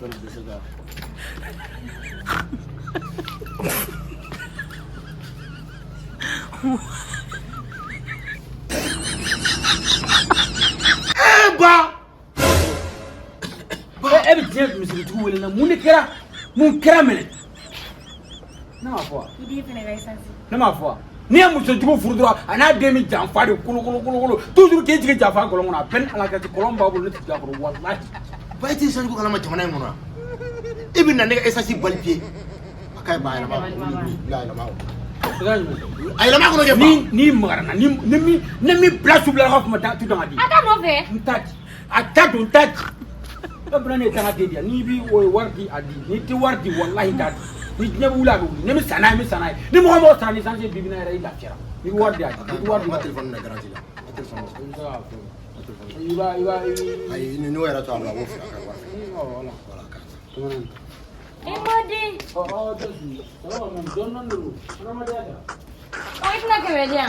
Fɛn bɛ se ka E ba! E bɛ diɲɛ misiritigiw wele na, mun de kɛra? Mun kɛra minɛ? Ne m'a fɔ wa? I den fɛnɛ ka essence. Ne m'a fɔ wa? N'i ye musojugu furu dɔrɔn, a n'a den bɛ janfa de kolokolo toujours, k'i jigin janfa kɔlɔn kɔnɔ. A bɛɛ ni Ala ka kɔlɔn b'a bolo, ne tɛ jigin a kɔnɔ, walahi. Ba, e tɛ essence ko kalama jamana in kɔnɔ wa? E bɛ na ne ka essence bali piye. A ka ɲi ba, a yɛlɛma kɔnɔ. A yɛlɛma kɔnɔ. A yɛlɛma kɔnɔ kɛ ba. Ni ni magara na, ni ni min ni min bila su bila ka kuma tu danga di. A t'a nɔfɛ. N t'a di, a ta don, n t'a di. E bɛna ne danga den di yan. N'i bi o wari di, a di. N'i tɛ wari di, walahi n t'a di. Ni diɲɛ bɛ wuli, a bɛ wuli. Ni bɛ san n'a ye, n bɛ san n'a ye. Ni mɔgɔ mɔgɔ sara ni essence bi bi in na yɛrɛ, i lafiyara. N'i bɛ wari di, a di. N'i tɛ wari di, N ka téléphone na garantie la. N ka téléphone. I bɛ se k'a fɔ. I b'a. Ayi, ni n'o yɛrɛ to a la, a b'o fili a ka wari fɛ. Voilà. Voilà, ka taa. E ma den. Ɔ ɔ tɛ sigi. Ça va même, dɔɔni dɔɔni de don. Adamadenya tɛ. Ɔ, i tɛna 100 di yan?